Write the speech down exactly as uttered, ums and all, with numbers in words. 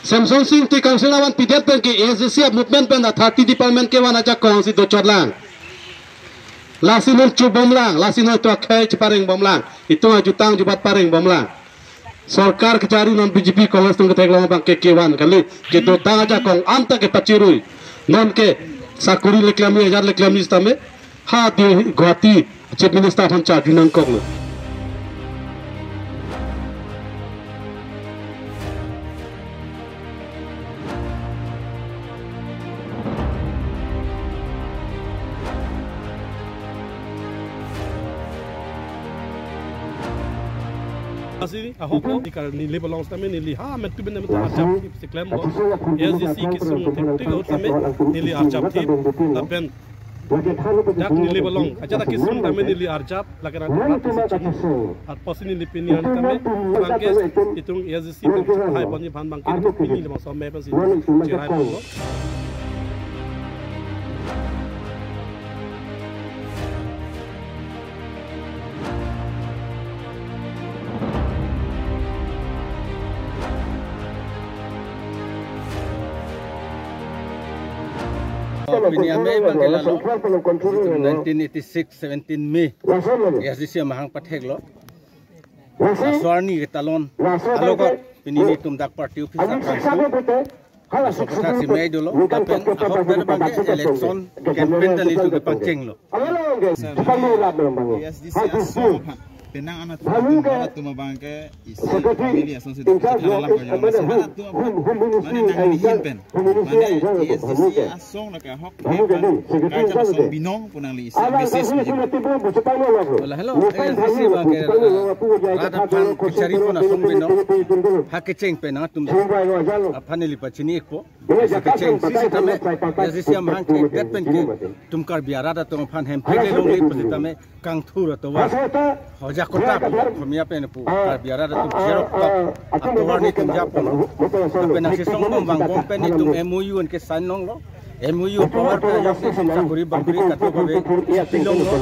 Semson Sing Ingti council avan pidet pen ke A S D C movement pen thirty department kevan ajakong si dochotlang. Lasi non chubomlang, lasi non itum akhei chepareng bomlang, itum ajutang jubat pareng bomlang. Sorkar kejari non B J P Congress atum ketheklong abang ke kevan kali, kedodang ajakong anta kepachirui. Non ke sakuri le klemji, ajar le klemji sitame, ha di Guwahati Chief Minister aphan charju nangkoklo. Lasi ahok lo, ikar neli belong sitame neli ha metu ben metu arjap thip si klemlo. A S D C kesung thektik ahut sitame neli arjap thip. Lapen dak neli belong, ajat kesung tame neli arjap, lake rang rat si chini. Apotsi neli pini an tame, bangke itum A S D C pen hai ponji aphan bangke itum pini le bangso me pensi cherai ponlo. Pini amei abang ke lalo, nineteen eighty-six, seventeen May, A S D C amahang patheklo. Laso arni ketalon alogot pini nelitum dak party office aphan laso kotha si mei dolo, lapen ahok pen abang ke election campaign ta nelitum kepangchenglo. A S D C asong aphan penang anat atum abang ke isi family asong si dok si thalang ko jong masi atum aphan mane nanghin pen mane A S D C asong lake ahok pen kaja asong binong pu nangli isi message meji. Wala hello, A S D C abang ke rat aphan kachari pon asong binong. Ha kecheng pen nangtum aphan neli pachini ikpo. Kecheng si sitame, A S D C amahang ke det pen ke itum Karbi arat atum aphan hemphek le longle pu sitame kangthur atovar. Hoja kota pu Oxomiya pen pu Karbi arat atum cherok tok atovar nelitum japon. Lapen nangchisong bom vangbom pen nelitum M O U an ke sign longlo. M O U power pen ajok nelitum sakori bakori katu kave pilonglo.